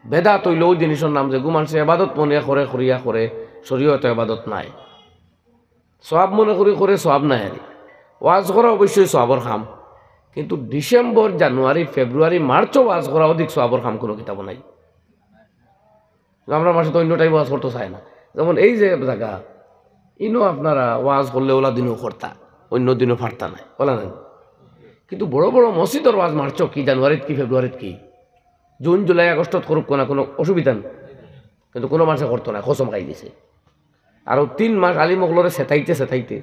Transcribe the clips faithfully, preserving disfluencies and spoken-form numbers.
বেদাত অইলো অউ জিনিসর নাম যেগু মানষে এবাদত মনে করে করিয়া করে, শরীয়তো এবাদত নায়। সওয়াব মনে করি করে, সওয়াব নায়। আর ওয়াজ করা অবশ্যই সওয়াবর কাম, কিন্তু ডিসেম্বর, জানুয়ারি, ফেব্রুয়ারি, মার্চও ওয়াজ করা অধিক সওয়াবর কাম কুনু কিতাবো নাই। আমরার মানষে তো অইন্য টাইম ওয়াজ করতো চায় না। যেমন এই যে জাগা, ইনো আপনারা ওয়াজ করলে অলা দিনও করতা, অইন্য দিনও পারতা নায়, অলা নায়। কিন্তু বড় বড় মসজিদর ওয়াজ মার্চো কি, জানুয়ারিত কি, ফেব্রুয়ারিত কি, জুন, জুলাই, আগস্টত করুক না, কুনু অসুবিধা নাই। কিন্তু কুনু মানষে করতো নায়, কসম খাই দিছে। আরো তিন মাস আলিম অকলরে সেতাইতে সেতাইতে,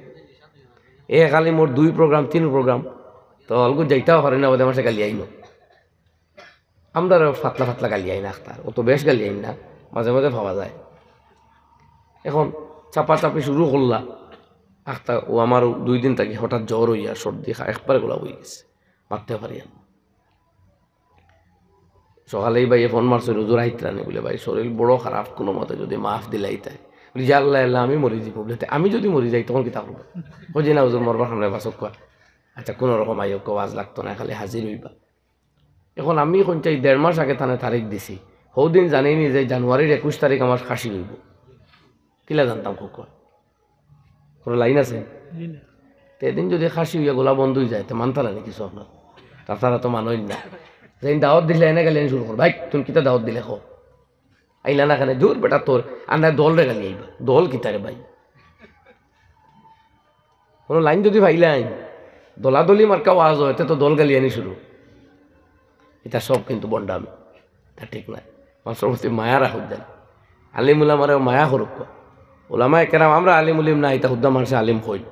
এক আলিমর দুই প্রোগ্রাম, তিন প্রোগ্রাম, তো অগুত যাইতাও পারে না, বাদে মানষে গালি আইন। আমরারে ফাতলা ফাতলা গালি আইন আখতার, অত বেশ গালি আইন না, মাঝে মাঝে পাওয়া যায়। এখন চাপাচাপি শুরু করলা আখতার, ও আমারও দুই দিন থাকি হঠাৎ জ্বর অইয়া সর্দি খা-, একবারে গলা বই গেছে, মাততে পারি না। সকালে এই ভাইয়ে ফোন মারছইন, "হুজুর আইতরা নি?" বুলে, "ভাই, শরীর বড় খারাপ, কুনু মতে যুদি মাফ দিলাইতায়।" বুলে, "ইয়া আল্লাহ, আল্লাহ, আমি মরি যাই, বুলে, তে আমি যুদি মরি যাই, তখন কিতা করবা?" কই যে, "না হুজুর, মরবার সামনে বাসক কোয়া।" আচ্ছা, কুনু রকম আইও, কেউ ওয়াজ লাগতো না, খালি হাজির অইবা। এখন আমি কইন চাই, দেড় মাস আগে তানে তারিখ দিছি, হউ দিন জানি নি যে জানুয়ারির একুশ তারিখ আমার খাসি অইবো। কিলা জানতাম, কউক্কা? কুনু লাইন আছে? জি না। তে এদিন যুদি খাসি অইয়া গলা বন্ধ অইযায়, তে মানতারা নি কিছু আপনারা? তে আপনারা তো মানইন না। যেইন দাওয়াত দিলে এনে গেলে শুরু করো, "ভাই, তুমি কিতা দাওয়াত দিলে কও?" আইলা না কেনে? "দূর বেটা তোর, আর না দলরে গালি আইবা।" দল কিতারে ভাই? কুনু লাইন যুদি পাইলাইন, দলাদলি মার্কা ওয়াজ অয়, তে তো দল গালি আনি শুরু। ইতা সব কিন্তু ভন্ডামি, ইতা ঠিক নায়। মানষর প্রতি মায়া রাখউক যেন। আলিম উলামারেও মায়া করউক। উলামায়ে কেরাম, আমরা আলিম উলিম না, ইতা হুদ্দা মানষে আলিম কইন।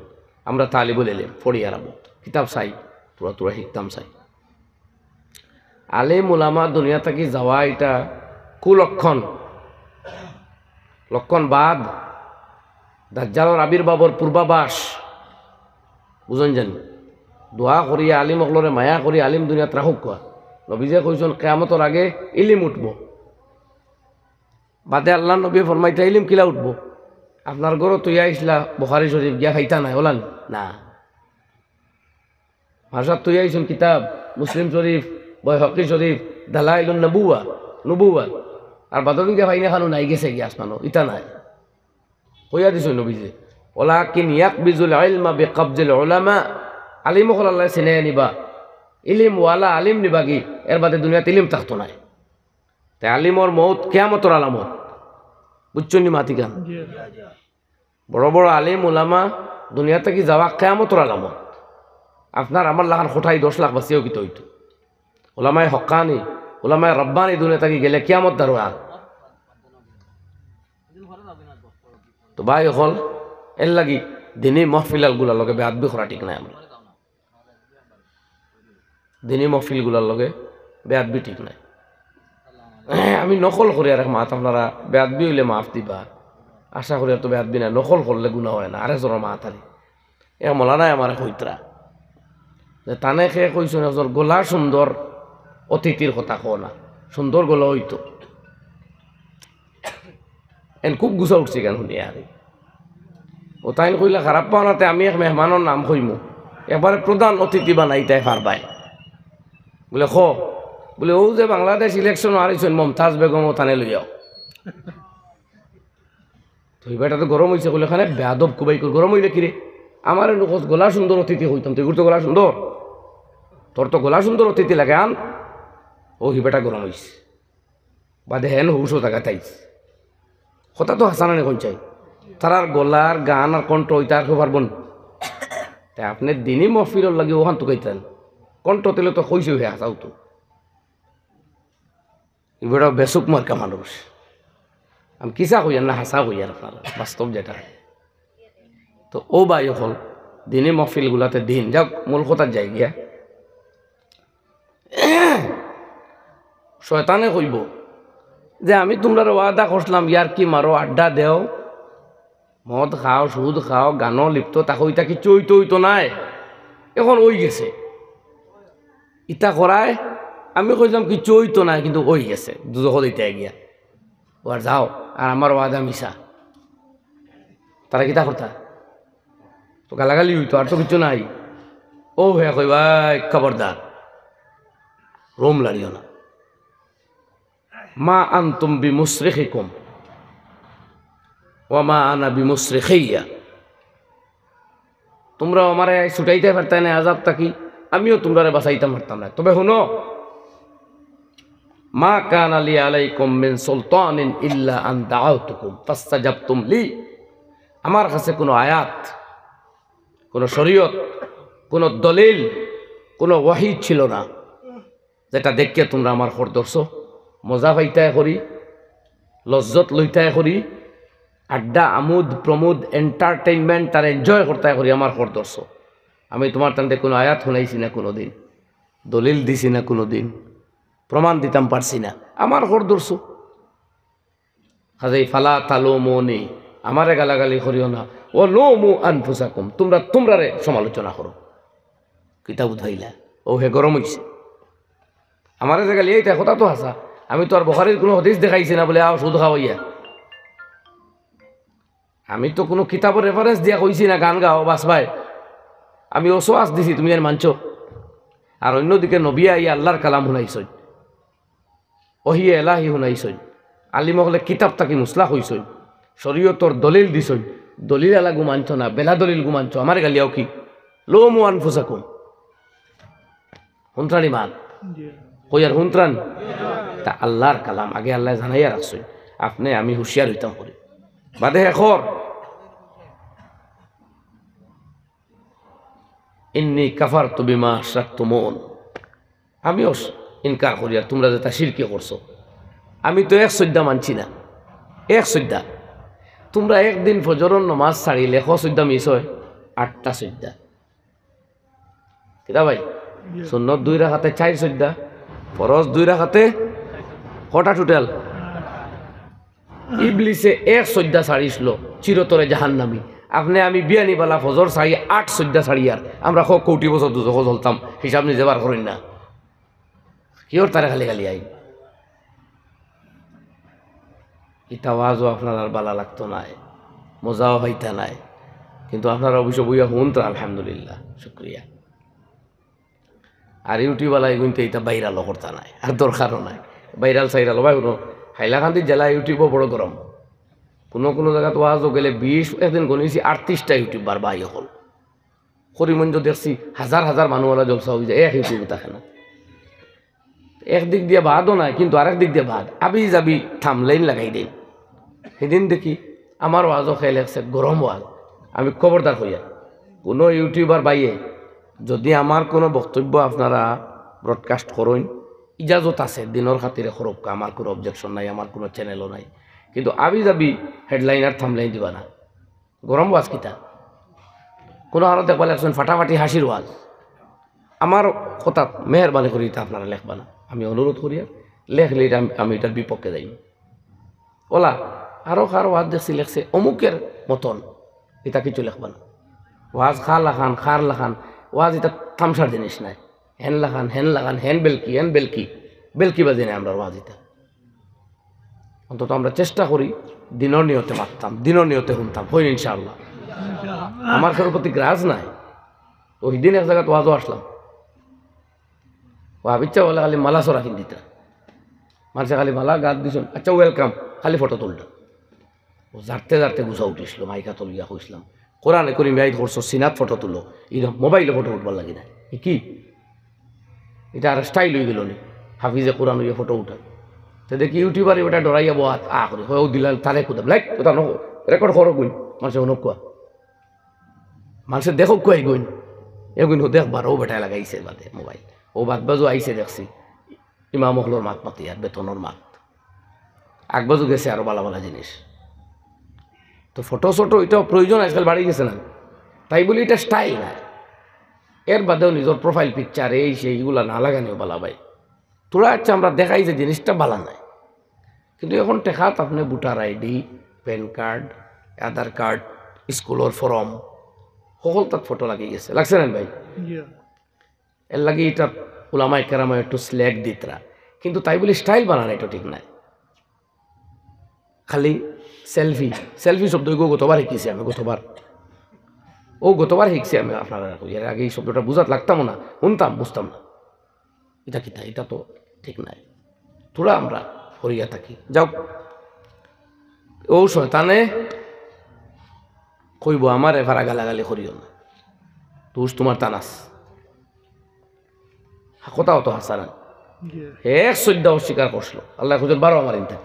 আমরা তালিবুল ইলিম, পড়িয়ার আমত। কিতাব চাই, থুড়া থুড়া হিকতাম চাই। আলিম উলামা দুনিয়া থাকি যাওয়া ইটা কুলক্ষণ, লক্ষণ বাদ, দাজ্জালর আবির্ভাবর পূর্বাভাস। বুঝইন জানি? দোয়া করি, আলিম অকলরে মায়া করি, আলিম দুনিয়াত রাখউক্কা। নবীজিয়ে কইছইন, কিয়ামতর আগে ইলিম উঠবো। বাদে আল্লার নবীয়ে ফরমাইতা, ইলিম কিলা উঠবো? আপনার ঘরো থইয়া আইছলা বুখারী শরীফ, গিয়া পাইতা নায়, অলান? না। মাদ্রাসাত থইয়া আইছইন কিতাব, মুসলিম শরীফ, বাইহাকী শরীফ, দালাইলুন নবুয়া, নবুয়া। আর বাদর দিন গিয়া পাইন না, খানো নাই, গেছে গিয়া আসমানো, ইতা নায়। কইয়া দিছইন নবীজিয়ে, "ওয়ালাকিন ইয়াকবিজুল ইলমা বিকাবজিল উলামা।" আলিম অকল আল্লায় ছিনাইয়া নিবা, ইলিম ওয়ালা আলিম নিবাগি, এর বাদে দুনিয়াত ইলিম থাকতো নায়। তে আলিমর মউত কিয়ামতর আলামত। বুঝছইন নি মাতিখান? জি। বড় বড় আলিম উলামা দুনিয়া থাকি যাওয়া কিয়ামতর আলামত। আপনার আমার লাখান কোটি দশ লাখ বাচিয়াও কিতা অইতো? উলামায়ে হক্কানি, উলামায়ে রব্বানি দুনিয়া থাকি গেলে কিয়ামত দারোয়ান। তো ভাই অকল, এরলাগি দিনি মহফিলগুলার লগে বেয়াদবি করা ঠিক নায় আমরার। দিনি মহফিলগুলার লগে বেয়াদবি ঠিক নায়। আমি নকল করিয়ার এক মাত, আপনারা বেয়াদবি অইলে মাফ দিবা। আশা করি আর তো বেয়াদবি নায়, নকল করলে গুনা অয় না। আরেকজনর মাত আরি। এক মৌলানায় আমারে কইতরা যে তানে কে কইছইন, একজনর গলা সুন্দর অতিথির কথা কও না, সুন্দর গলা অইতো। এন খুব গুছা উঠছে গান হুনিয়া আরি। ও তাইন কইলা, "খারাপ পাও না তে আমি এক মেহমানর নাম কইমু, একবারে প্রধান অতিথি বানাইতায় পারবায়।" বুলে, "কও।" বুলে, "অউ যে বাংলাদেশ ইলেকশনো হারছইন মমতাজ বেগম, অউ তানে লইয়াও।" তো ই বেটা তো গরম অইছে, কইলে, "খানে বেয়াদব কুবাই কর, গরম অইলে কিরে? আমারে নু কস গলা সুন্দর অতিথি কইতাম, তুই তো গলা সুন্দর, তোর তো গলা সুন্দর অতিথি লাগে আন।" অউ ই বেটা গরম অইছে। বাদে হেন হুশ ও জাগাত আইছে। কথা তো হাছা না নি কইন চাই? তারার গলার গান আর কণ্ঠ অইতা আর কেউ পারবো না। তে আপনে দিনি মহফিলর লাগি অখান তুকাইতরা নি? কণ্ঠ তেলে তো কইছে হে হাছাউ তো। ই বেটা বেসুক মার্কা মানুষ। আমি কিছা কইয়ার না হাছা কইয়ার আপনারা, বাস্তব যেটা। তো ও ভাই অকল, দিনি মহফিলগুলাতে দিন, যাউক মূল কথাত যাই গিয়া। শয়তানে কইবো যে, "আমি তুমরারে ওয়াদা করছলাম, ইয়ারকি মারো, আড্ডা দেও, মদ খাও, সুদ খাও, গানো লিপ্ত থাকো, ইতা কিচ্ছু অইতো অইতো নায়, অখন অইগেছে।" ইতা করায় আমি কইছলাম কিচ্ছু অইতো নায়, কিন্তু অইগেছে, দুজখো দিতে গিয়া। ও আর যাও, আর আমার ওয়াদা মিছা। তারা কিতা করতা? তো গালাগালি অইতো, আর তো কিচ্ছু নাই। ও হে কইবা, "খবরদার, রুম লাড়িও না।" মা আনতুম বিমুসরিখিকুম ওয়া মা আনা বিমুসরিখিয়া। তোমরা আমারে ছুটাইতে পারতায় না আযাব থাকি, আমিও তোমরারে বাঁচাইতাম পারতাম না। তবে হুনো, মা কানা লি আলাইকুম মিন সুলতানিন ইল্লা আন দাআউতুকুম ফাস্তাজাবতুম লি। আমার কাছে কোনো আয়াত, কোনো শরীয়ত, কোনো দলিল, কোনো ওহী ছিল না, যেটা দেখিয়া তোমরা আমার খর ধরছো। মজা পাইতায় করি, লজ্জত লইতায় করি, আড্ডা, আমোদ প্রমোদ, entertainment আর enjoy করতায় করি আমার খর ধরছো। আমি তোমার তানতে কোনো আয়াত হুনাইছি না কোনোদিন, দলিল দিছি না কোনোদিন, প্রমাণ দিতাম পারছি না, আমার খর ধরছো। কাজেই ফালা তালুমুনি, আমারে গালাগালি করিও না। ওয়া লুমু আনফুসাকুম, তোমরা তোমরারে সমালোচনা করো। কিতা বুঝাইলা? ও হে গরম অইছে। আমারে যে গালি এইটা কথা তো হাছা। আমি তো আর বুখারীর কোনো হাদিস দেখাইছি না বুলে আও সুদ খাওয়াইয়া। আমি তো কোনো কিতাবর reference দিয়া কইছি না গান গাও বাস ভাই। আমি অসো আস দিছি তুমি আর মানছো। আর অন্যদিকে নবী আইয়া আল্লাহর কালাম হুনাইছইন, ওহিয়ে এলাহি হুনাইছইন, আলিম অকলে কিতাব থাকি মুসলা কইছইন, শরীয়তর দলিল দিছইন, দলিল আলা গু মানছো না, বেলা দলিল গু মানছো, আমারে গালিয়াও কি? লুমু আনফুসাকুম। হুনত্রানি মাত? কই আর হুনত্রানি? তা আল্লাহর কালাম, আগে আল্লাহ জানাইয়া রাখছইন। আপনে আমি হুঁশিয়ার অইতাম করি। বাদে হে খর, ইন্নী কাফারতু বিমা আশরাকতুমুন। আমিও ইনকার করি, আর তোমরা যেটা শিরকি করছো। আমি তো এক সইজদা মানছি না, এক সইজদা। তোমরা একদিন ফজরর নমাজ ছাড়িলে ক সইজদা মিস হয়? আটটা সইজদা। কিতা ভাই? সুন্নত দুই রাকাতে চাইর সইজদা, ফরজ দুই রাকাতে কটা total? ইবলিসে এক সইজদা ছাড়িছিল, চিরতরে জাহান্নামী। আপনে আমি বিয়ানি বালা ফজর ছাড়ি আট সইজদা ছাড়ি, আর আমরা ক কোটি বছর দুজখো জ্বলতাম, হিসাব নিজে বার করইন না। কিওর তারে খালি খালি আইন। ইতা ওয়াজও আপনারার বালা লাগতো নায়, মজাও পাইতা নায়, কিন্তু আপনারা অবশ্য বইয়া হুনত্রা, আলহামদুলিল্লাহ, শুক্রিয়া। আর YouTube আলা এগুনতে ইতা ভাইরালও করতা নায়, আর দরকারও নাই। ভাইরাল সাইরাল, ভাই হুনো, হাইলাকান্দি জেলা YouTube-ও বড় গরম। কোনো কোনো জাগাত ওয়াজও গেলে বিশ, একদিন গনিছি আটত্রিশটা YouTuber ভাই অকল। করিমগঞ্জ দেখছি হাজার হাজার মানুষওয়ালা জলসা অই যায়, এক YouTube থাকে না। একদিক দিয়া বাদও নাই, কিন্তু আরেক দিক দিয়া বাদ। আবি যাবি thumbnail লাগাই দেইন। হিদিন দেখি আমার ওয়াজও কে লেখছে গরম ওয়াজ। আমি খবরদার কইয়ার, কোনো YouTuber ভাইয়ে যদি আমার কোনো বক্তব্য আপনারা broadcast করইন, ইজাজত আছে, দিনর খাতিরে করউক্কা, আমার কোনো objection নাই, আমার কোনো channel-ও নাই। কিন্তু আবি যাবি headline আর thumbnail দিবা না। গরম ওয়াজ কিতা? কোনো আরো দেখবা লেখছইন ফাটাফাটি হাসির ওয়াজ। আমার কথাত মেহেরবানি করি ইতা আপনারা লেখবা না, আমি অনুরোধ করিয়ার, লেখলে ইটা আমি, আমি ইটার বিপক্ষে যাইমু। ওলা, আরো কার ওয়াজ দেখছি লেখছে অমুকের মতন, ইতা কিছু লেখবা না। ওয়াজ কার লাখান, কার লাখান, ওয়াজ ইতা তামশার জিনিস নায়। হেন লাখান, হেন লাখান, হেন বেলকি, হেন বেলকি, বেলকি বাজি নায় আমরার ওয়াজ ইতা। অন্তত আমরা চেষ্টা করি দিনর নিয়তে মাততাম, দিনর নিয়তে হুনতাম, কইন ইনশাআল্লাহ। আমার কারোর প্রতি গ্রাজ নাই। ওই দিন এক জাগাত ওয়াজও আসলাম, ও আবিচ্ছা বলে খালি মালা চড়া কিন দিতা, মানষে খালি মালা গাত দিছইন, আচ্ছা welcome, খালি ফটো তুলতা। ও জারতে জারতে গুছা উঠিছিল, মাইকা তুলিয়া কইছিলাম, কোরআনে করিম ইয়াদ করছো, সিনাত ফটো তুলো, ইনো মোবাইলো ফটো উঠবার লাগি না। ই কি? ইটা আর style অই গেল নি? হাফিজে কোরআন অইয়া ফটো উঠা। তে দেখি YouTuber-এ বেটা ডরাইয়া বওয়াত, আ করি, কয়, "ও দিলাল, তারে কুদাম, লাইক, কথা নকো, record করো গুইন, মানষে হুনউক্কা। মানষে দেখউক্কা ই গুইন।" এ গুইন হো দেখবার, ও বেটায় লাগাইছে বাদে মোবাইল। ও বাদ বাজু আইছে দেখছি। ইমাম অকলর মাত মাতিয়ার, বেতনর মাত। আগবাজু গেছে আরো বালা বালা জিনিস। তো ফটো সটো ইটাও প্রয়োজন আজকাল বাড়ি গেছে না? তাই বলি ইটা style না। এর বাদেও নিজর profile picture এই সেই ইগুলা না লাগানিও বালা ভাই। থুড়া আচ্ছা আমরা দেখাই যে জিনিসটা বালা নায়। কিন্তু এখন টেকাত আপনে voter ID, PAN card, Aadhaar card, স্কুলর form, হকলতাত ফটো লাগি গেছে। লাগছে না ভাই? জি। এর লাগি ইটা উলামায়ে কেরামে একটু slack দিতরা, কিন্তু তাই বলি style বানান এটা ঠিক নায়। খালি selfie, selfie শব্দ ইগু গতবার হিকছি আমি, গতবার। ও গতবার হিকছি আমি আপনারারে কই, এর আগে ই শব্দটা বুঝাত লাগতামও না, হুনতাম, বুঝতাম না। ইটা কিতা? ইটা তো ঠিক নায়। থুড়া আমরা করিয়া থাকি। যাও, ও শয়তানে কইবো, "আমারে ফারা গালাগালি করিও না, দুষ তুমার তানাস।" কথা অত হাছা না। এক সইজদা অস্বীকার করছিল, আল্লায় কইছইন, "বারো আমার ইনতা।"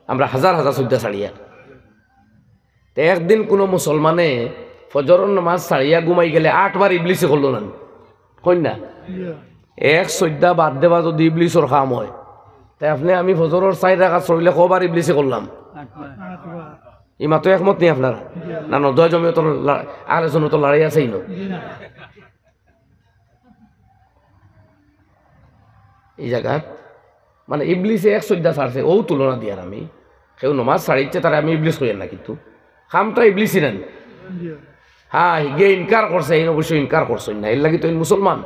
আমরা হাজার হাজার সইজদা ছাড়িয়া। তে একদিন কুনু মুসলমানে ফজরর নামাজ ছাড়িয়া ঘুমাই গেলে আটবার ইবলিসে করলো না নি? কইন না? এক সইজদা বাদ দেওয়া যদি ইবলিসর কাম অয়, তে আপনে আমি ফজরর চাইর রাকাত ছড়িলে কবার ইবলিসে করলাম? ইমা তো একমত নি আপনারা? না, নদোয়া জমিয়তর লা-, আহলে সুন্নতর লড়াই আছে ইনো। এই জাগাত মানে ইবলিসে এক সইজদা ছাড়ছে, অউ তুলনা দিয়ার আমি। কেউ নমাজ ছাড়িচ্ছে, তারে আমি ইবলিস কইয়ার না, কিন্তু কামটা ইবলিসি না নি। হ্যাঁ, হিগে ইনকার করছে, এইন অবশ্য ইনকার করছইন না, এরলাগি তো এইন মুসলমান।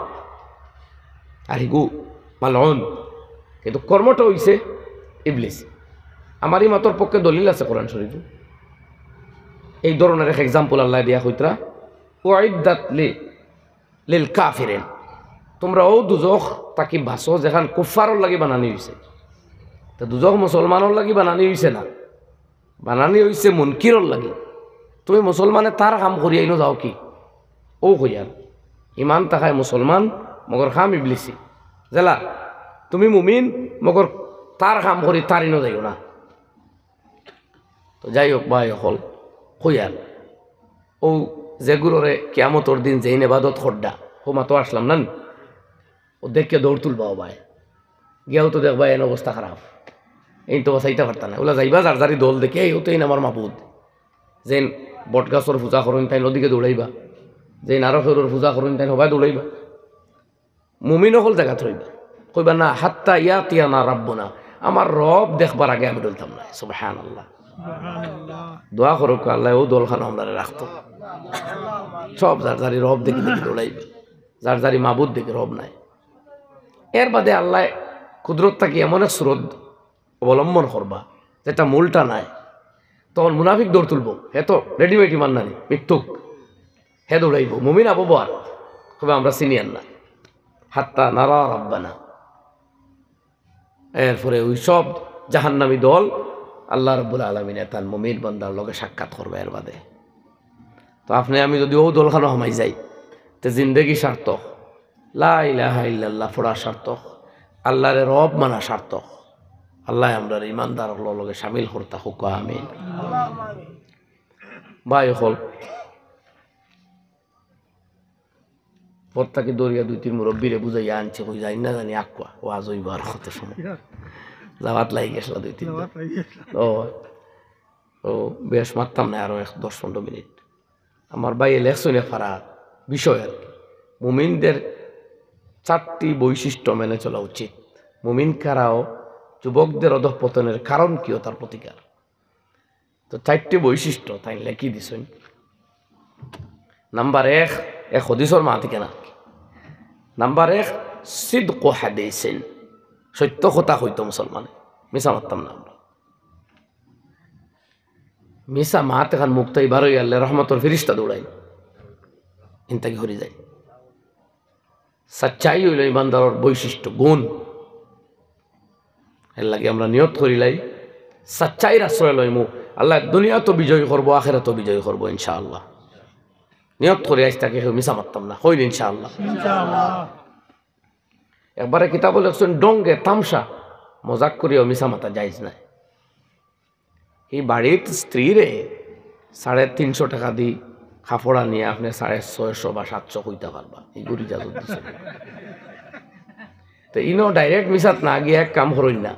আর হিগু মালউন, কিন্তু কর্মটা অইছে ইবলিস। আমার ই মাতর পক্ষে দলিল আছে কোরআন শরীফে। এই ধরনের এক example আল্লায় দিয়া কইতরা, "উইদ্দাত লি, লিল কাফিরিন।" তুমরা অউ দুজখ থাকি বাঁচো যেখান কুফফারর লাগি বানানি অইছে। তে দুজখ মুসলমানর লাগি বানানি অইছে না, বানানি অইছে মুনকিরর লাগি। তুমি মুসলমানে তার কাম করিয়া ইনো যাও কি? অউ কইয়ার, ইমান থাকায় মুসলমান, মগর কাম ইবলিসি। যেলা, তুমি মুমিন, মগর তার কাম করি তার ইনো যাইও না। তো যাই হউক, ভাই অকল, কইয়ার, অউ যেগুররে কিয়ামতর দিন যেইন এবাদত করডা, হউ মাতো আসলাম না নি? অউ দেখিয়া দৌড় তুলবা অউ ভাই। গিয়াউ তো দেখবা এইন অবস্থা খারাপ। এইন তো বাঁচাইতা পারতা না। অউলা যাইবা যার যারি দল দেখি, "এই, অউ তো এইন আমার মাবুদ।" যেইন বটগাছর পূজা করইন, তাইন অদিকে দৌড়াইবা। যেইন আরো কেউরর পূজা করইন, তাইন হবায় দৌড়াইবা। মুমিন অকল জাগাত রইবা। কইবা, "না, হাত্তা ইয়াতিয়ানা রাব্বুনা, আমার রব দেখবার আগে আমি ডলতাম না।" সুবহানাল্লাহ। দোয়া করউক্কা, আল্লায় অউ দলখানো আমরারে রাখতো। সব যার যারি রব দেখি দেখি দৌড়াইবা, যার যারি মাবুদ দেখি রব নাই। এরবাদে আল্লায় কুদরত থাকি এমন এক সুরত অবলম্বন করবা, যেটা মূলটা নাই। তখন মুনাফিক দৌড় তুলবো, হে তো readymade ইমান নানি, মিথ্যুক। হে দৌড়াইবো, মুমিন আবো বওয়ার, কইবা, "আমরা চিনিয়ার না।" হাত্তা নারা রাব্বানা। এরপরে অউ সব জাহান্নামী দল আল্লাহ রাব্বুল আলামিনে তান মুমিন বান্দার লগে সাক্ষাৎ করবা এরবাদে। তো আপনে আমি যদি অউ দলখানো হামাই যাই, তে জিন্দেগি সার্থক, লা ইলাহা ইল্লাল্লাহ পড়া সার্থক, আল্লারে রব মানা সার্থক। আল্লায় আমরারে ইমানদার অকলর লগে শামিল করতা হউক্কা, আমিন। ভাই অকল, পথ থাকি দৌড়িয়া দুই তিন মুরব্বিরে বুঝাইয়া আনছি, কই যাইন না জানি আকুয়া, ওয়াজ অইবো আর কত সময়। যাওয়াত লাগি গেছলা দুই তিন জন। ও, ও, বেশ মাততাম না, আরো এক দশ পনেরো মিনিট। আমার ভাইয়ে লেখছইন এক ফারা বিষয় আর কি। মুমিনদের চারটি বৈশিষ্ট্য মেনে চলা উচিত। মুমিন কারা অউ, যুবকদের অধঃপতনের কারণ কি অউ তার প্রতিকার। তো চাইরটি বৈশিষ্ট্য তাইন লেখি দিছইন। নাম্বার এক, এক হাদিসর মাত ইখান আর কি। নাম্বার এক, সিদকু হাদিসিন, সত্য কথা কইতো মুসলমানে, মিছা মাততাম না আমরা। মিছা মাত এখান মুখ থাকি বার অইয়ারলে রহমতর ফিরিস্তা দৌড়াইন, ইন থাকি হরি যাইন। সাচ্চাই অইলো ইমানদারর বৈশিষ্ট্য, গুণ। এরলাগি আমরা নিয়ত করিলাই, সাচ্চাইর আশ্রয় লইমু, আল্লায় দুনিয়াত বিজয়ী করবো, আখেরাতও বিজয়ী করবো ইনশাআল্লাহ। নিয়ত করি আইজ থাকি কেউ মিছা মাততাম না, কইন ইনশাআল্লাহ। একবারে কিতাবো লেখছইন, ঢঙে তামশা, মজাক করিয়াও মিছা মাতা জায়েজ নায়। ই বাড়িত স্ত্রীরে সাড়ে তিনশো টেকা দি কাপড় আনিয়া আপনে সাড়ে ছয়শো বা সাতশো কইতা পারবা, ইগুর ইজাজত দিছে। তো ইনো direct মিছাত না গিয়া এক কাম করইন না,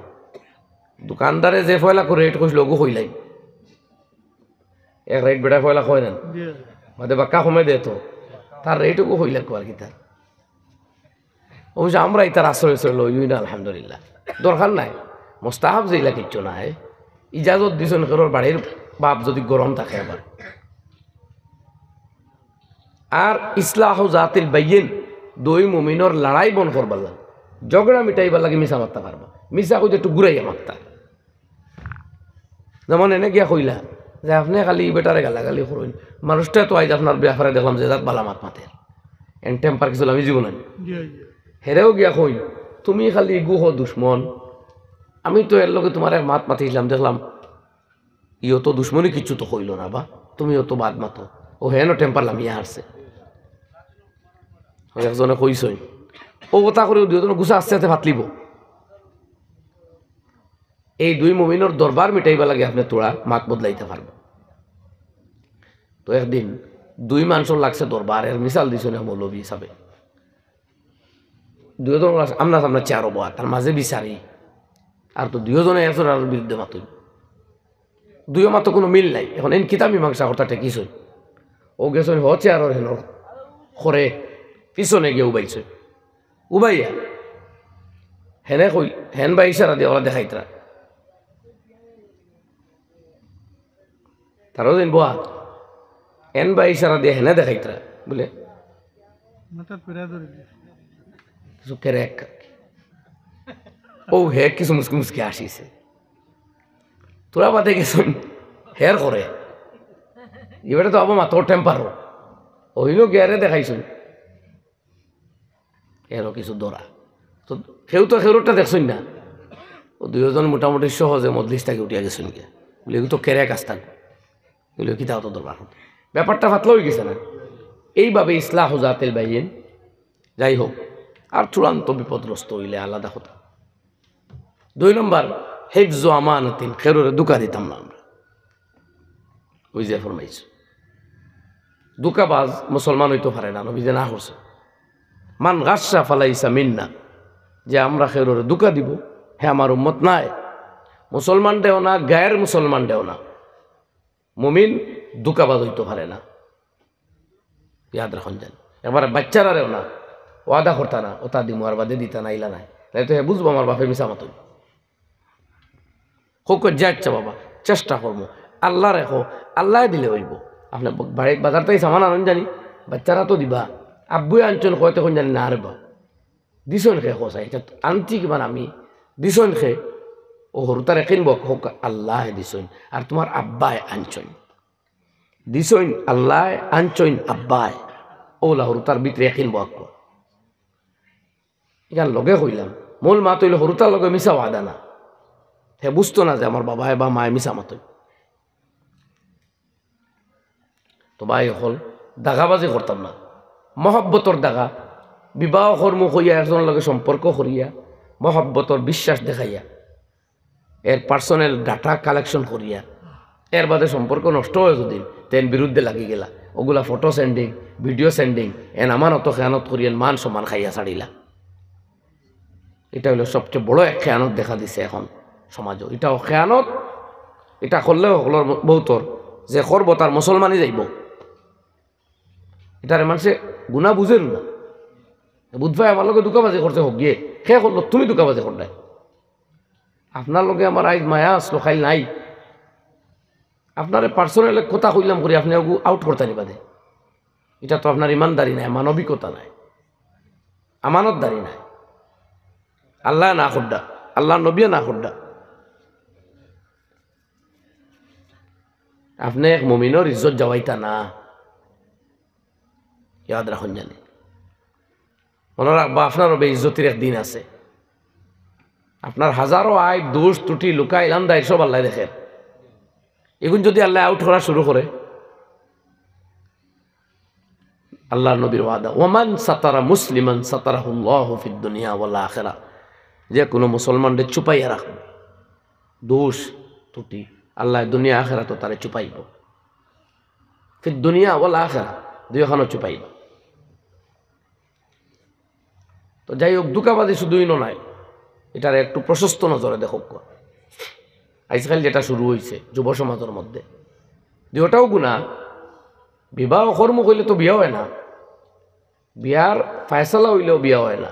দোকানদারে যে পয়লা করি rate কইছিল, অগু কইলাইন। এক rate বেটায় পয়লা কয় না, বাদে বাক্কা কমে দে তো, তার rate অগু কইলা কর কিতা। অবশ্য আমরা ইতার আশ্রয় আশ্রয় লইও না, আলহামদুলিল্লাহ, দরকার নাই, মোস্তাহাব যেইলা কিচ্ছু নাই। ইজাজত দিছইন কেউর বাড়ির বাপ যদি গরম থাকে আবার। আর ইসলাহু জাতিল বাইয়িন, দুই মুমিনর লড়াই বন্ধ করবার লাগি, ঝগড়া মিটাইবার লাগি মিছা মাততা পারবা, মিছা কইতে একটু ঘুরাইয়া মাততা। যেমন এনে গিয়া কইলা যে, "আপনে খালি ই বেটারে গালাগালি করইন, মানুষটা তো আইজ আপনার ব্যাপারে দেখলাম যে জাত বালা মাত মাতের, এন temper কিছু লামি জীবন আনি।" হেরেও গিয়া কই, "তুমি খালি ইগু কও দুশমন, আমি তো এর লগে তুমার এক মাত মাতিছিলাম, দেখলাম ইও তো দুশমনি কিচ্ছু তো কইলো না বা, তুমি অত বাদ মাতো। ও হেনও টেম্পার লামিয়া হারছে। ও একজনে কইছইন, ও কথা করে দুইজনে গুছা আস্তে আস্তে ফাতলিবো। এই দুই মুমিনর দরবার মিটাইবার লাগি আপনে থুড়া মাত বদলাইতা পারবা। তো একদিন দুই মানষর লাগছে দরবার, এর মিসাল দিছইন এক মৌলভী হিসাবে। দুইজন লাগছে আমনা সামনা চেয়ারো বওয়া, তার মাঝে বিচারি, আর তো দুইজনে একজন আরোর বিরুদ্ধে মাতইন। দুইও মাতো কুনু মিল নাই। এখন এন কিতা মীমাংসা করতা ঠেকিছইন। ও গেছইন হ চেয়ারর হেনর খরে, পিছনে গিয়া উবাইছইন। উবাইয়া হেনে কই, হেন বা ইশারা দিয়া ওরা দেখাইতরা। তারও দিন বওয়া, এন বা ইশারা দিয়া হেনে দেখাইতরা। বুলে, মাথা পিরা ধরি দিছে। কিছু কেরেক। ও হে কিছু মুসকি মুসকি আসিছে। থুড়া বাদে গেছইন, হের খরে। এবারে তো আবার মাত্র টেম্পারও। ওইনও গিয়ারে দেখাইছইন। এরও কিছু ধরা। তো কেউ তো কেউরটা দেখছইন না। ও দুইজন মোটামুটি সহজে মজলিস থাকি উঠিয়া গেছইন গিয়া। বুলে, "এগু তো কেরেক আস্তা।" বুলে, "কিতা অত দরবার?" ব্যাপারটা ফাতলা অইগেছে না? এইভাবে ইসলাহু জাতিল বাইন। যাই হোক, আর চূড়ান্ত বিপদগ্রস্ত অইলে আলাদা কথা। দুই নম্বর, হিফজু আমানাতিন, কেউরে ধুকা দিতাম না আমরা। ওই যে ফরমাইছে, ধুকাবাজ মুসলমান অইতো পারে না, নবীজি না করছে। মান গাশশা ফালাইসা মিন্না, যে আমরা কেউরে ধুকা দিবো, হে আমার উম্মত নায়। মুসলমানরেও না, গায়ের মুসলমানরেও না। মুমিন ধুকাবাজ অইতো পারে না। ইয়াদ রাখইন যেন। একবারে বাইচ্চারারেও না, ওয়াদা করতা না, ওটা দিমু আর বাদে দিতা না, ইলা নায়। নাইলে তো হে বুঝবো আমার বাপে মিছা মাতইন। কউক্কা, "আচ্ছা বাবা, চেষ্টা করমু, আল্লারে কও, আল্লায় দিলে অইবো।" আপনে ব-, বাড়ি, বাজার থাকি সামান আনইন জানি, বাইচ্চারা তো দিবা, আব্বুয়ে আনছইন কইতে কইন জানি, "না রে বা, দিছইন কে কও চাই, ইটা আনছি কিমান আমি, দিছইন কে?" ও হুরুতারে কিনবো, কউক্কা, "আল্লায় দিছইন, আর তুমার আব্বায় আনছইন।" দিছইন আল্লায়, আনছইন আব্বায়। অউলা হুরুতার ভিতরে একিন বক্ক। ইখান লগে কইলাম, মূল মাত অইলো হুরুতার লগে মিছা ওয়াদা না। হে বুঝতো না যে আমার বাবায় বা মায় মিছা মাতইন। তো ভাই অকল, দাগাবাজি করতাম না। মহব্বতর দাগা, বিবাহ করমু কইয়া একজনর লগে সম্পর্ক করিয়া, মহব্বতর বিশ্বাস দেখাইয়া, এর personal data collection করিয়া, এর বাদে সম্পর্ক নষ্ট অয় যদি, তে এন বিরুদ্ধে লাগি গেলা। অগুলা photo sending, video sending, N আমানতো খেয়ানত করি এন মান সম্মান খাইয়া ছাড়িলা। ইটা অইলো সবচে বড় এক খেয়ানত দেখা দিছে এখন সমাজো। ইটাও খেয়ানত, ইটা করলে হকলর ম-, বউতর, যে করবো তার মুসলমানি যাইবো। ইটারে মানষে গুনা বুঝের না। বুধবায় আমার লগে ধুকাবাজি করছে হগিয়ে, কে করলো? তুমি ধুকাবাজি করলায়। আপনার লগে আমার আইজ মায়া আছলো, কাইল নাই। আপনারে personal এক কথা কইলাম করি, আপনে অগু out করতা নি বাদে। ইটা তো আপনার ইমানদারি নায়, মানবিকতা নায়, আমানতদারি নায়। আল্লায় না করডা, আল্লার নবীয়ে না করডা। আপনে এক মুমিনর ইজ্জত যাওয়াইতা না, ইয়াদ রাখইন জানি। মনো রাখবা, আপনারও বেইজ্জতির এক দিন আছে। আপনার হাজারো আইব, দোষ, ত্রুটি, লুকাইল, আন্দাইল সব আল্লায় দেখের। ইগুন যদি আল্লায় out করা শুরু করে, আল্লার নবীর ওয়াদা, "ওমান সাতারা মুসলিমান সাতারাহুল্লাহু ফিদ দুনিয়া ওয়াল আখিরা।" যে কুনু মুসলমানরে চুপাইয়া রাখবো, দোষ, ত্রুটি, আল্লায় দুনিয়া আখিরাতো তারে চুপাইবো। ফিদ দুনিয়া ওয়াল আখিরা, দুইখানো চুপাইবো। তো যাই হোক, ধুকাবাজি শুধু ইনো নায়, ইটারে একটু প্রশস্ত নজরে দেখউক্কা। আইজকাইল যেটা শুরু অইছে যুব সমাজর মধ্যে, দুইটাও গুনা। বিবাহ করমু কইলে তো বিয়া অয় না, বিয়ার ফয়সালা অইলেও বিয়া অয় না,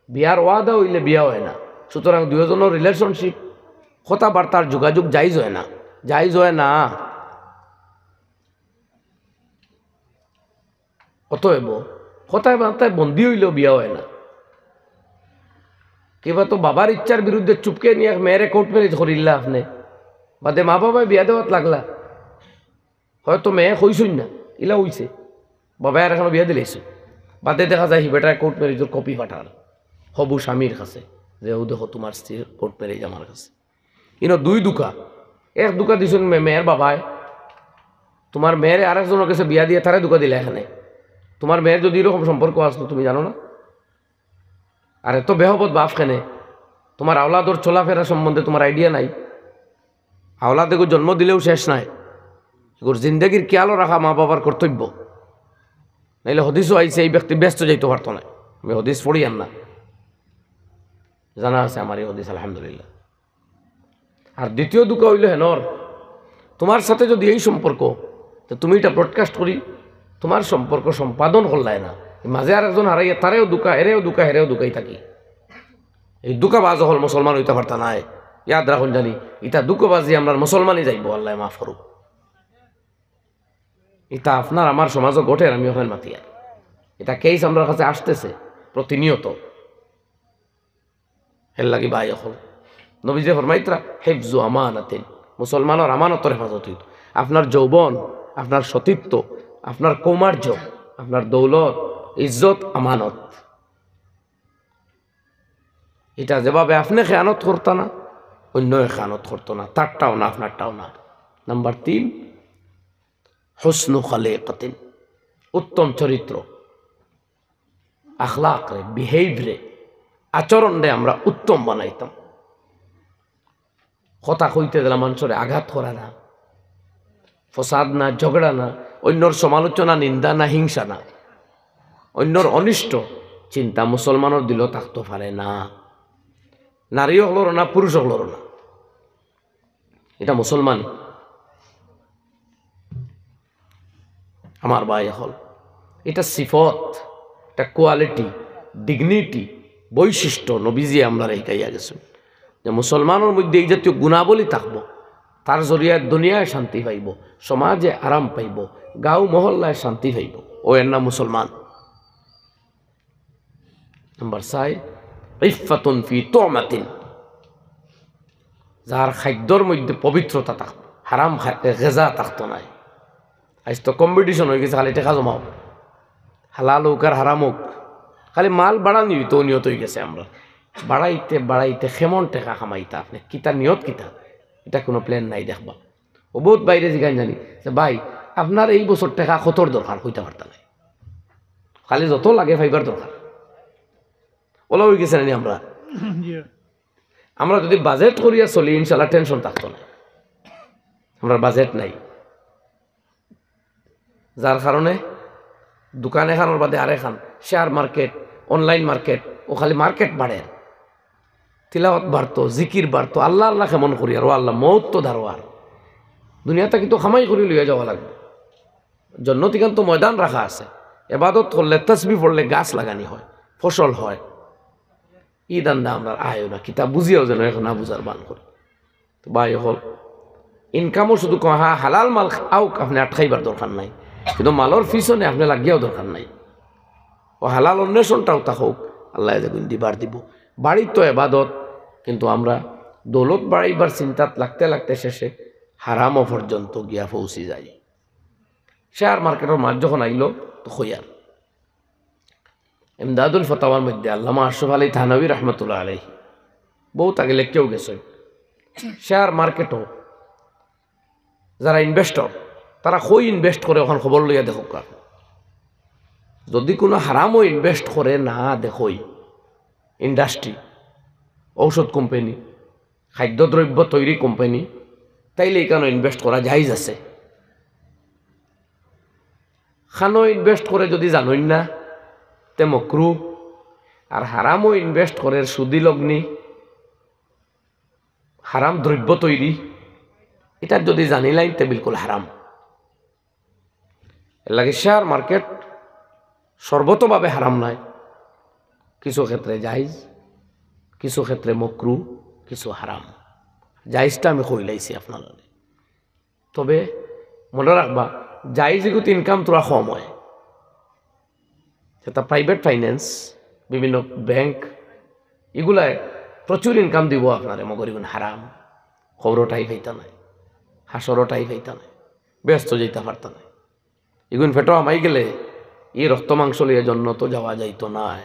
বিয়ার ওয়াদা অইলে বিয়া অয় না। সুতরাং দুইজনর relationship, কথাবার্তার যোগাযোগ জাইজ অয় না, জাইজ অয় না। অতএব কথায় বার্তায় বন্দী অইলেও বিয়া অয় না। কিবা তো বাবার ইচ্ছার বিরুদ্ধে চুপকে নিয়া এক মেয়েরে court marriage করিলা আপনে, বাদে মা বাবায় বিয়া দেওয়াত লাগলা। হয়তো মেয়ে কইছইন না, ইলা অইছে, বাবায় আরেকখানো বিয়া দিলাইছে, বাদে দেখা যায় হি বেটায় court marriageর copy পাঠার হবু স্বামীর কাছে। যে, "ও দেখো, তোমার স্ত্রীর কোর্ট ম্যারেজ আমার কাছে।" ইনো দুই ধোঁকা। এক ধোঁকা দিছইন মে-, মেয়ের বাবায়, "তোমার মেয়েরে আরেকজনর গেছে বিয়া দিয়া তারে ধোঁকা দিলা এখানে, তোমার মেয়ের যদি এরকম সম্পর্ক আসতো তুমি জানো না?" আর এত বেহবত বাপ কেনে? তোমার আওলাদর চলাফেরা সম্বন্ধে তোমার আইডিয়া নাই? আওলাদ এগু জন্ম দিলেও শেষ নাই, এগুর জিন্দেগির খেয়ালও রাখা মা বাবার কর্তব্য। নাইলে হদিসও আইছে, এই ব্যক্তি বেহেস্তো যাইতো পারতো নায়। আমি হদিস পড়িয়ার না, জানা আছে আমার এই হদিস, আলহামদুলিল্লাহ। আর দ্বিতীয় ধোঁকা অইলো হেনর, তোমার সাথে যদি এই সম্পর্ক, তো তুমি ইটা ব্রডকাস্ট করি, তোমার সম্পর্ক সম্পাদন করলায় না, এই মাঝে আরেকজন হারাইয়া তারেও ধোঁকা, এরেও ধোঁকা, হেরেও ধোঁকাই থাকি। এই ধোঁকাবাজ অকল মুসলমান অইতা পারতা নায়, ইয়াদ রাখইন জানি। ইতা ধোঁকাবাজি আমরার মুসলমানি যাইবো, আল্লায় মাফ করুক। ইতা আপনার আমার সমাজও ঘটের, আমি অখান মাতিয়ার। ইতা কেস আমরার কাছে আসতেছে প্রতিনিয়ত। এর লাগি ভাই অকল, নবীজি ফরমাইতরা, "হিফজু আমানাতিন", মুসলমানর আমানতর হেফাজত অইতো। আপনার যৌবন, আপনার সতীত্ব, আপনার কৌমার্য, আপনার দৌলত, ইজ্জত আমানত। ইটা যেভাবে আপনে খেয়ানত করতা না, অইন্যে খেয়ানত করতো না, তারটাও না, আপনারটাও না। নাম্বার তিন, হুসনু খালিকাতিন, উত্তম চরিত্র, আখলাকরে, বিহেভরে, আচরণরে আমরা উত্তম বানাইতাম। কথা কইতে গেলে মানষরে আঘাত করা না, ফসাদ না, ঝগড়া না, অইন্যর সমালোচনা, নিন্দা না, হিংসা না, অইন্যর অনিষ্ট চিন্তা মুসলমানর দিলো থাকতো পারে না। নারী অকলরও না, পুরুষ অকলরও না। ইটা মুসলমান। আমার ভাই অকল, ইটা সিফত, ইটা কোয়ালিটি, ডিগনিটি, বৈশিষ্ট্য নবীজি আমরারে হিকাইয়া গেছইন যে মুসলমানর মধ্যে এই জাতীয় গুণাবলী থাকবো, তার জরিয়ায় দুনিয়ায় শান্তি পাইবো, সমাজে আরাম পাইবো, গাঁও মহল্লায় শান্তি পাইবো, অউ এর নাম মুসলমান। নাম্বার চাইর, ইফফাতুন ফি তুমাতিন, যার খাদ্যর মধ্যে পবিত্রতা থাকতো, হারাম খা-, গেজা থাকতো নায়। আইজ তো কম্পিটিশন অইগেছে, খালি টেকা জমাও, হালাল অউক আর হারাম অউক, খালি মাল বাড়ানি অইতো নিয়ত অইগেছে। আমরা বাড়াইতে বাড়াইতে কেমন টেকা কামাইতা, আপনে কিতা নিয়ত কিতা, ইটা কুনু প্ল্যান নাই দেখবা। অউ বউত ভাইরে জিগাইন জানি যে, "ভাই, আপনার এই বছর টেকা কতর দরকার?" কইতা পারতা নায়। খালি যত লাগে পাইবার দরকার। অলা অইগেছে নানি আমরা? জি। আমরা যদি বাজেট করিয়া চলি, ইনশাআল্লাহ টেনশন থাকতো নায়। আমরার বাজেট নাই, যার কারণে দোকান এখানর বাদে আরেকখান, শেয়ার মার্কেট, অনলাইন মার্কেট, অউ খালি মার্কেট বাড়ের। তিলাওয়াত বাড়তো, জিকির বাড়তো, আল্লাহ আল্লাহ কেমন করি, আর ও আল্লাহ, মউত তো দারোয়ার, দুনিয়া থাকি তো কামাই করি লইয়া যাওয়া লাগবো। জন্নত ইখান তো ময়দান রাখা আছে, এবাদত করলে, তসবি পড়লে গাছ লাগানি হয়, ফসল হয়। ই ধান্দা আমরার আয়ও না, কিতা বুঝিয়াও যেন এখন না বুঝার ভান করি। তো ভাই অকল, ইনকামও শুধু কওয়া, হ্যাঁ, হালাল মাল আউক, আপনে আটকাইবার দরকার নাই, কিন্তু মালর পিছনে আপনে লাগিয়াও দরকার নাই। অউ হালাল অন্বেষণটাও তা অউক, আল্লায় যেগুন দিবার দিবো। বাড়িত তো এবাদত, কিন্তু আমরা দৌলত বাড়াইবার চিন্তাত লাগতে লাগতে শেষে হারামও পর্যন্ত গিয়া পৌঁছি যাই। শেয়ার মার্কেটর মাত যখন আইলো, তো কইয়ার ইমদাদুল ফাতাওয়ার মধ্যে আল্লামা আশরাফ আলী থানভী রহমতুল্লাহ আলাইহি বউত আগে লেখিয়াও গেছইন, শেয়ার মার্কেটো যারা ইনভেস্টর, তারা কই ইনভেস্ট করে, অখান খবর লইয়া দেখউক্কা। যদি কুনু হারামও ইনভেস্ট করে না দেখই, ইন্ডাস্ট্রি, ঔষধ কোম্পানি, খাদ্যদ্রব্য তৈরি কোম্পানি, তাইলে ইখানো ইনভেস্ট করা জায়েজ আছে। খানো ইনভেস্ট করে যদি জানইন না, তে মকরু। আর হারামও ইনভেস্ট করের সুদি লগ্নি, হারাম দ্রব্য তৈরি, ইটা যদি জানিলাইন, তে বিলকুল হারাম। এর লাগি শেয়ার মার্কেট সর্বতোভাবে হারাম নায়, কিছু ক্ষেত্রে জায়েজ, কিছু ক্ষেত্রে মকরু, কিছু হারাম। জায়েজটা আমি কইলাইছি আপনারারে। তবে মনো রাখবা, জায়েজ ইগুত ইনকাম থুড়া কম অয়। যেটা প্রাইভেট ফাইন্যান্স, বিভিন্ন ব্যাংক, ইগুলায় প্রচুর ইনকাম দিবো আপনারে, মগর ইগুন হারাম। কবরো ঠাই পাইতা নায়, হাশরো ঠাই পাইতা নায়, বেহেস্তো যাইতা পারতা নায়। ইগুন পেটো হামাই গেলে ই রক্ত মাংস লইয়া জন্নতো যাওয়া যাইতো নায়।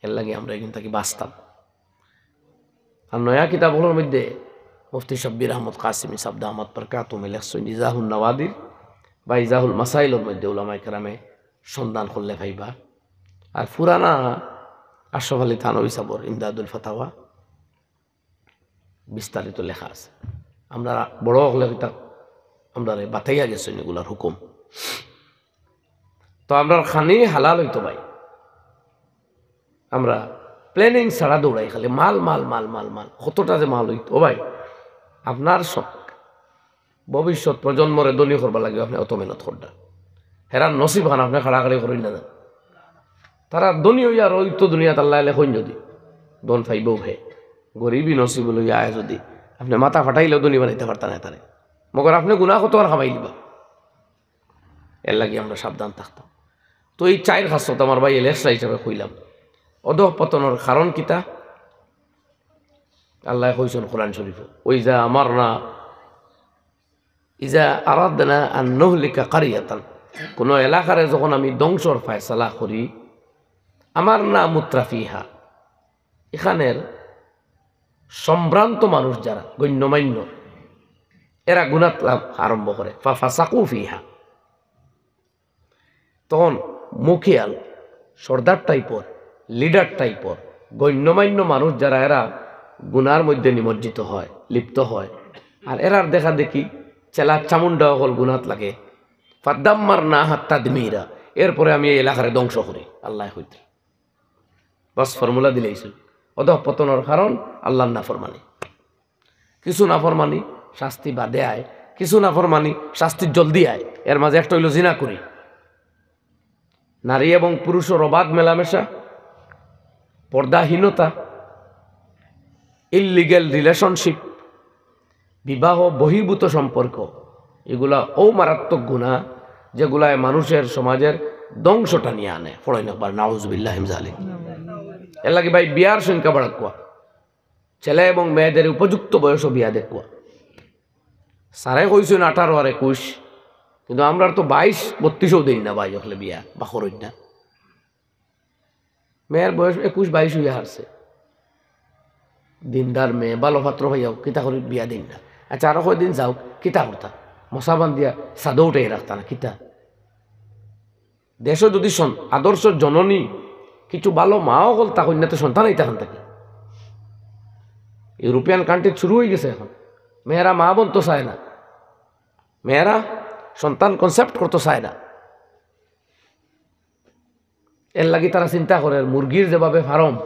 এর লাগি আমরা ইগুন থাকি বাঁচতাম। আর নয়া কিতাব অকলর মধ্যে মুফতি শব্বির আহমদ কাসিমি সাব দামাত বারকাতুহুম লেখছইন ইজাহুন নাওয়াদির বা ইজাহুল মাসাইলর মধ্যে উলামায়ে কেরামে সন্ধান করলে পাইবা। আর পুরানা আশরাফ আলী থানভী সাবর ইমদাদুল ফাতাওয়া বিস্তারিত লেখা আছে। আমরা বড় অকলে কিতা আমরারে বাতাইয়া গেছইন এগুলার হুকুম। তো আমরার খানি হালাল অইতো ভাই, আমরা প্ল্যানিং ছাড়া দৌড়াই খালি মাল, মাল, মাল, মাল, মাল। কতটা যে মাল অইতো, ও ভাই, আপনার সব ভবিষ্যৎ প্রজন্মরে ধনী করবার লাগি আপনে অত মেহনত কররা। হেরার নসিব খান আপনে খাড়াখাড়ি করইন না। তারা ধনী অইয়া রইতো দুনিয়াত আল্লায় লেখইন যদি, ধন পাইবো হে। গরিবি নসিব লইয়া আয় যদি, আপনে মাথা ফাটাইলেও ধনী বানাইতা পারতা নায় তারে। মগর আপনে গুনা কত আর কামাইলিবা। এরলাগি আমরা সাবধান থাকতাম। তো এই চাইর খাসলত আমার ভাই লেখছইন হিসাবে কইলাম। অধঃপতনর কারণ কিতা? আল্লায় কইছইন কোরআন শরীফো, "ওয়া ইজা আমারনা, ইজা আরাদনা আন নুহলিকা কারিয়াতান।" কোনো এলাকারে যখন আমি ধ্বংসর ফয়সালা করি, আমারনা মুত্রাফিহা, এখানের সম্ভ্রান্ত মানুষ যারা গণ্যমান্য, এরা গুনাত লাগ-, আরম্ভ করে, "ফা ফাসাকু ফিহা।" তখন মুখিয়াল, সর্দার টাইপর, লিডার টাইপর, গণ্যমান্য মানুষ যারা, এরা গুনার মধ্যে নিমজ্জিত হয়, লিপ্ত হয়। আর এরার দেখা দেখি চেলা চামুন্ডা অকল গুনাত লাগে। "ফাদাম্মারনাহা তাদমিরা।" এরপরে আমি এই এলাকারে ধ্বংস করি, আল্লায় কইতরা। বাস, ফর্মুলা দিলাইছইন। অধঃপতনর কারণ আল্লার নাফরমানি। কিছু নাফরমানি শাস্তি বাদে আয়, কিছু নাফরমানি শাস্তি জলদি আয়। এর মাঝে একটা অইলো জিনা করি, নারী এবং পুরুষর অবাধ মেলামেশা, পর্দাহীনতা, ইলিগ্যাল রিলেশনশিপ, বিবাহ বহির্ভূত সম্পর্ক, এগুলা অউ মারাত্মক গুনা, যেগুলায় মানুষের সমাজের ধ্বংস টানিয়া আনে। পড়ইন একবার, নাউজুবিল্লাহি মিন জালিক। এরলাগি ভাই, বিয়ার সংখ্যা বাড়াউক্কা, ছেলে এবং মেয়েদের উপযুক্ত বয়সো বিয়া দেউক্কা। সারে কইছইন আঠারো আর একুশ, কিন্তু আমরার তো বাইশ বত্রিশও দেইন না ভাই, অকলে বিয়া বা করইন না। মেয়ের বয়স একুশ বাইশ অইয়া হারছে, দিনদার মেয়ে, ভালো পাত্র পাইয়াও কিতা করি বিয়া দেইন না। আচ্ছা, আরো কয়দিন যাউক, কিতা করতা? মশা বান্ধিয়া ছাদো উঠাই রাখতা না কিতা? দেশো যদি সন-, আদর্শ জননী, কিছু ভালো মা অকল থাকইন না, তে সন্তান আইতা কান থাকি? ইউরোপিয়ান কান্ট্রিত শুরু অইগেছে এখন। মেয়েরা মা বনতো চায় না, মেয়েরা সন্তান কনসেপ্ট করতো চায় না। এরলাগি তারা চিন্তা করের, মুরগির যেভাবে ফার্ম,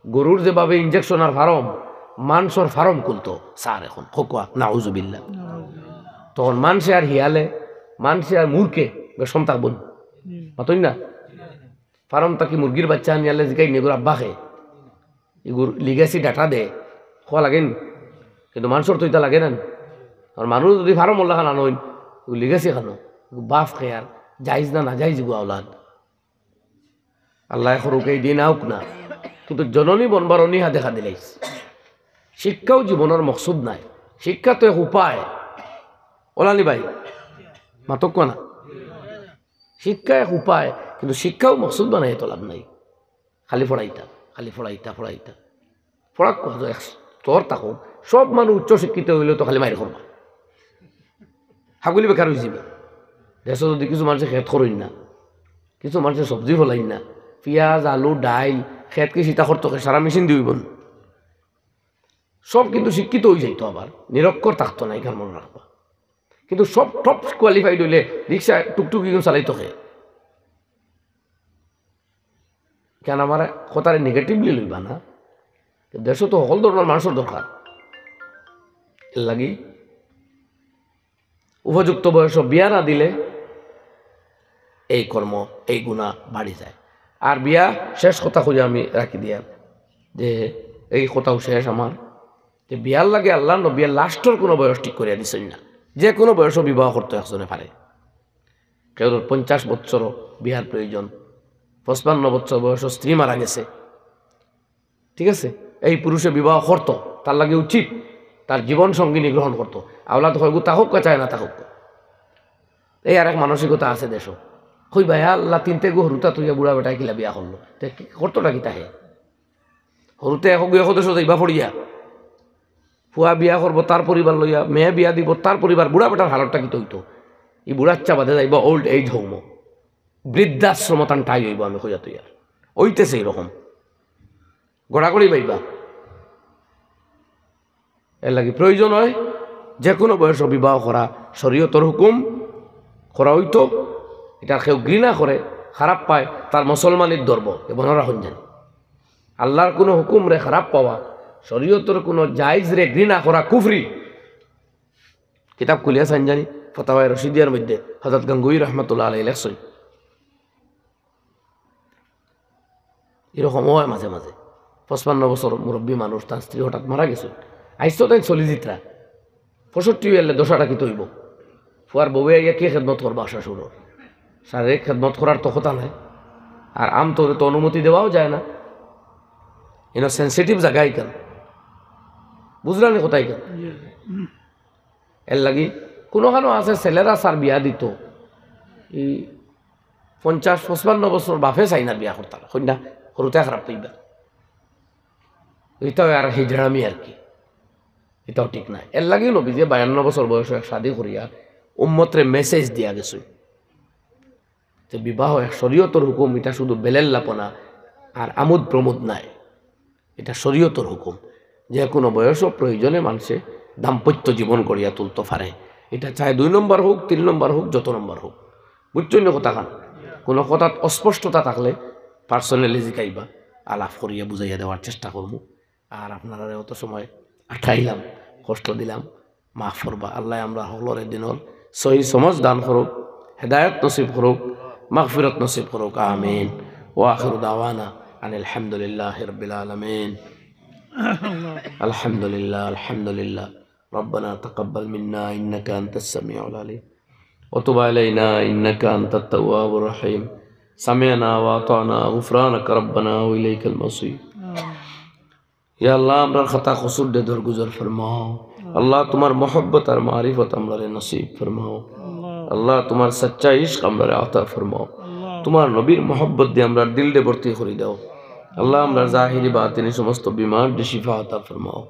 গরুর যেভাবে ইনজেকশন আর ফার্ম, মানষর ফার্ম খুলতো চার এখন। কউক্কা, নাউজুবিল্লাহ। তখন মানষে আর হিয়ালে, মানষে আর মুরগে বেশম থাকবো নি? মাতইন না? ফার্ম থাকি মুরগির বাইচ্চা আনিয়ালে জিগাইন নি, "ইগুর আব্বা কে?" ইগুর লিগেসি ডাটা দে, কওয়া লাগে নি? কিন্তু মানষর তো ইতা লাগে না নি? আর মানুষ যদি ফার্ম অলাখান আনইন, ইগুর লিগেসি খানো, ইগুর বাপ কে আর জায়েজ না নাজায়েজ ইগু আওলাদ। আল্লায় করউক, এই দিন আউক না। কিন্তু জননী বনবার অনীহা দেখা দিলাইছে। শিক্ষাও জীবনর মকসুদ নায়। শিক্ষা তো এক উপায়। অলা নি ভাই? মাতউক্কা না? শিক্ষা এক উপায়, কিন্তু শিক্ষাও মকসুদ বানাইয়া তো লাভ নাই। খালি পড়াইতা, খালি পড়াইতা, পড়াইতা। পড়াউক্কা, এক স্তর থাকউক। সব মানুষ উচ্চ শিক্ষিত অইলে তো খালি মাইর করবা। হাগুলি বেকার অইযিবো। দেশো যদি কিছু মানষে খেত করইন না, কিছু মানষে সবজি ফলাইন না, পিয়াজ, আলু, ডাইল, খেত কিতা করতো কে? সারা মেশিন দি অইবো নি? সব কিন্তু শিক্ষিত অইযাইতো, আবার নিরক্ষর থাকতো না, ইখান মনো রাখবা। কিন্তু সব টপ কোয়ালিফাইড অইলে রিক্সা, টুকটুকি ইগুন চালাইতো কে? কেন আমার কথারে নেগেটিভলি লইবা না, দেশো তো হকল ধরনর মানষর দরকার। এরলাগি উপযুক্ত বয়সো বিয়া না দিলে এই কর্ম, এই গুনা বাড়ি যায়। আর বিয়া, শেষ কথা কইয়া আমি রাখি দিয়ার, যে এই কথাও শেষ আমার, যে বিয়ার লাগি আল্লার নবীয়ে লাস্টর কোনো বয়স ঠিক করিয়া দিছইন না, যে কোনো বয়সো বিবাহ করতো একজনে পারে। কেউর পঞ্চাশ বছরও বিয়ার প্রয়োজন, পঁচপান্ন বছর বয়সো স্ত্রী মারা গেছে, ঠিক আছে, এই পুরুষে বিবাহ করতো, তার লাগি উচিত তার জীবন সঙ্গিনী গ্রহণ করতো। আওলাদ অইগু থাকউক্কা চায় না থাকউক্কা। এই আরেক মানসিকতা আছে দেশো। কইবা, "হে আল্লাহ, তিনটা গু হুরুতা থইয়া বুড়া বেটায় কিলা বিয়া করলো?" তে কি, করতোটা কিতা হে? হুরুতে এক গু এক দেশো যাইবা পড়িয়া, পুয়া বিয়া করবো তার পরিবার লইয়া, মেয়ে বিয়া দিব তার পরিবার, বুড়া বেটার হালতটা কিতা অইতো? ই বুড়াচ্চা বাদে যাইবা old age home, বৃদ্ধাশ্রম তান ঠাই অইবো, আমি কইয়া তৈয়ার। অইতেছে এরকম গড়াগড়ি পাইবা। এর লাগি প্রয়োজন অয় যে কোনো বয়সো বিবাহ করা, শরীয়তর হুকুম করা অইতো। ইটা কেউ ঘৃণা করে, খারাপ পায়, তার মুসলমানির ধরবো, এ মনো রাখইন জানি। আল্লার কোনো হুকুমরে খারাপ পাওয়া, শরীয়তর কোনো জায়েজরে ঘৃণা করা কুফরি। কিতাব খুলিয়া চাইন জানি, ফতাওয়ায়ে রশিদিয়ার মধ্যে হযরত গঙ্গুহি রহমতুল্লাহ আলাইহি লেখছইন। এরকম অয় মাঝে মাঝে। পঁচপান্ন বছর মুরব্বী মানুষ, তার স্ত্রী হঠাৎ মারা গেছে। আইজ তো তাইন চলি যিতরা। পঁয়ষট্টি অইলে দশাটা কিতা অইবো? পুয়ার বউয়ে আইয়া কি খেদমত করবা শ্বশুরর? শারীরিক খেদমত করার তো কথা নাই। আর আমতরে তো অনুমতি দেওয়াও যায় না। ইনো sensitive জাগা ইখান। বুঝরানি কথা ইখান? এর লাগি কুনুখানো আছে ছেলেরা সার বিয়া দিতো, ই পঞ্চাশ পঁচপান্ন বছর বাপে চায় না বিয়া করতা, কইন্যা হুরুতে খারাপ পাইবা। ইটাও আর হিজড়ামি আর কি, ইটাও ঠিক না। এর লাগিও নবীজিয়ে বায়ান্ন বছর বয়সো এক শাদী করিয়া উম্মতরে message দিয়া গেছইন যে বিবাহ এক শরীয়তর হুকুম, ইটা শুধু বেলেল্লাপনা আর আমোদ প্রমোদ নায়। ইটা শরীয়তর হুকুম। যে কোনো বয়সো প্রয়োজনে মানষে দাম্পত্য জীবন গড়িয়া তুলতো পারে। ইটা চাহে দুই নম্বর হোক, তিন নম্বর হোক, যত নম্বর হোক। বুঝছইন নি কথাখান? কোনো কথাত অস্পষ্টতা থাকলে personally জিকাইবা, আলাপ করিয়া বুঝাইয়া দেওয়ার চেষ্টা করমু। আর আপনারারে অত সময় আটাইলাম, কষ্ট দিলাম, মাফ করবা। আল্লায় আমরা হকলরে দিনর সহি সমঝ দান করুক, হেদায়েত নসিব করুক, মাগফিরত নসিব করুক। আমিন। ওয়া আখিরু দাওয়ানা আনিল হামদুলিল্লাহি রাব্বিল আলামিন। আলহামদুলিল্লাহ, আলহামদুলিল্লাহ। ربنا تقبل منا إنك أنت السميع العليم وتب علينا إنك أنت التواب الرحيم. سمعنا وأطعنا، غفرانك ربنا وإليك المصير. ইয়া আল্লাহ, আমরার খাতা কসুর দে দরগুজর ফরমাও। আল্লাহ, তুমার মহব্বত আর মারিফত আমরারে নসিব ফরমাও। আল্লাহ, তুমার সচ্চা ইশক আমরারে আতা ফরমাও। তুমার নবীর মহব্বত দিয়া আমরার দিল দে ভর্তি করি দাও। আল্লাহ, আমরার জাহিরি বাতিনি সমস্ত বিমার দে শিফা আতা ফরমাও।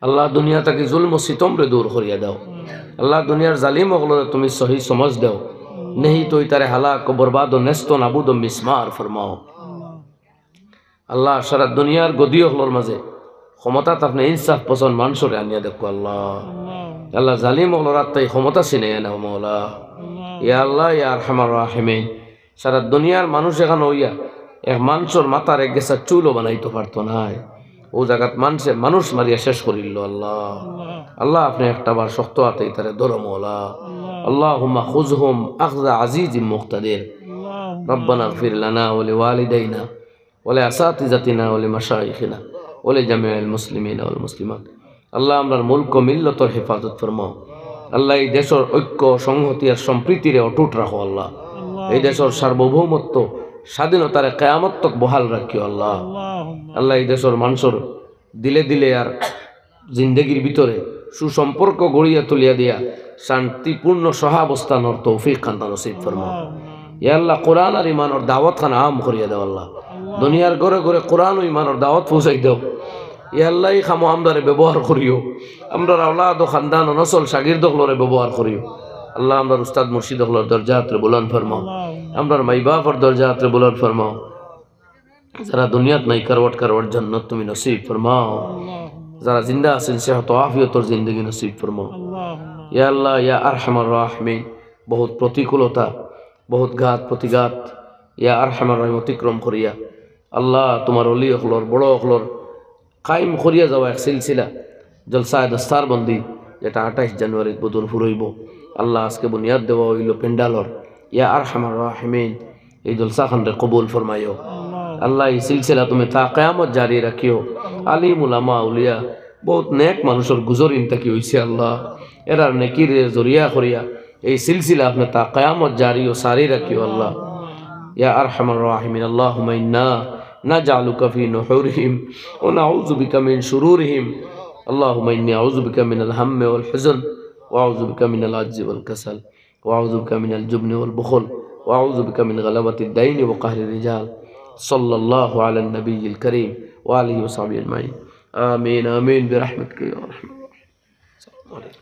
আল্লাহ, দুনিয়া থাকি জুলম ও সিতমরে দূর করিয়া দাও। আল্লাহ, দুনিয়ার জালিম অকলরে তুমি সহি সমঝ দাও। নেহি তো ইতারে হালাক ও বরবাদ ও নেস্ত নাবুদ ও মিসমার ফরমাও। আল্লাহ, সারা দুনিয়ার গদি অকলর মাঝে ক্ষমতাত আপনে ইনসাফ পছন্দ মানষরে আনিয়া দেখো আল্লাহ। আল্লাহ, জালিম অকলর আত্মাই ক্ষমতা ছিনাইয়া নেও মাওলা। ইয়া আল্লাহ, ইয়া আরহামার রাহিমিন, সারা দুনিয়ার মানুষ এখান অইয়া এক মানষর মাথার এক গেছা চুলও বানাইতো পারতো নায়। অউ জাগাত মানষে মানুষ মারিয়া শেষ করিল আল্লাহ। আল্লাহ, আপনে একটা বার শক্ত আতে ইতারে ধরো মাওলা। আল্লাহুম্মা খুযহুম আখযা আজিজিম মুকতাদির। রব্বানা ইগফির লানা ওয়া লিওয়ালিদাইনা ওয়া লিআসাতিজাতিনা ওয়া লিমাশাইখিনা ওয়া লিজামিল মুসলিমিনা ওয়াল মুসলিমাত। আল্লাহ, আমরার মুলক ও মিল্লতর হেফাজত ফরমাও। আল্লাহ, এই দেশর ঐক্য, সংহতি আর সম্প্রীতিরে অটুট রাখো আল্লাহ। এই দেশর সার্বভৌমত্ব, স্বাধীনতারে কিয়ামত তক বহাল রাখিও আল্লাহ। আল্লাহ, এই দেশর মানষর দিলে দিলে আর জিন্দেগির ভিতরে সুসম্পর্ক গড়িয়া তুলিয়া দিয়া শান্তিপূর্ণ সহাবস্থানর তৌফিক খান্তা নসিব ফরমাও। ইয়া আল্লাহ, কোরআন আর ইমানর দাওয়াত খান আম করিয়া দেও আল্লাহ। দুনিয়ার ঘরে ঘরে কোরআন ও ইমানর দাওয়াত পৌঁছাই দেও। ইয়া আল্লাহ, এই কামো আমরারে ব্যবহার করিও। আমরার আওলাদ ও খানদান ও নসল শাগির্দ অকলরে ব্যবহার করিও। আল্লাহ, আমরার উস্তাদ মুর্শিদ অকলর দরজাতরে বুলন্দ ফরমাও। আমরার মাই বাপর দরজাতরে বুলন্দ ফরমাও। যারা দুনিয়াত নাই, কারওয়াট কারওয়াট জান্নাত তুমি নসিব ফরমাও। যারা জিন্দা আছেন, সেহত ও আফিয়তর জিন্দেগি নসিব ফরমাও। ইয়া আল্লাহ, ইয়া আরহামার রাহিমিন, বহুত প্রতিকূলতা, বহুত ঘাত প্রতিঘাত, ইয়া আরহামার রাহিম, অতিক্রম করিয়া আল্লাহ, তুমার অলি অকলর, বড় অকলর কায়েম করিয়া যাওয়া এক সিলসিলা জলসায়ে দস্তারবন্দি, যেটা আঠাইশ জানুয়ারিত বদরপুর অইবো। আল্লাহ, আজকে বুনিয়াদ দেওয়া অইলো প্যান্ডালর। ইয়া আরহামার রাহিমিন, এই জলসা খানরে কবুল ফরমাইও। আল্লাহ, এই সিলসিলা তুমি তা কিয়ামত জারি রাখিও। আলিম উলামা আউলিয়া, বহুত নেক মানষর গুজর ইন থাকি অইছে আল্লাহ। এরার নেকিরে জরিয়া করিয়া এই সিলসিলা আপনে তা কিয়ামত জারি ও সারি রাখিও আল্লাহ। ইয়া আরহামার রাহিমিন, আল্লাহুম্মা ইন্না নাজআলুকা ফি নুহুরিহিম ওয়া নাউযু বিকা মিন শুরুরিহিম। আল্লাহুম্মা ইন্নী আউযু বিকা মিনাল হাম্মি ওয়াল হুজুন ওয়া আউযু বিকা মিনাল আজজি ওয়াল কাসাল ওয়া আউযু বিকা মিনাল জুবনি ওয়াল বুখল ওয়া আউযু বিকা মিন গালাবাতিদ দাইনি ওয়া কাহরির রিজাল। সাল্লাল্লাহু আলান নবিয়্যিল করিম وعلى آله وصحبه أجمعين. آمين، آمين، برحمتك يا أرحم الراحمين. السلام عليكم.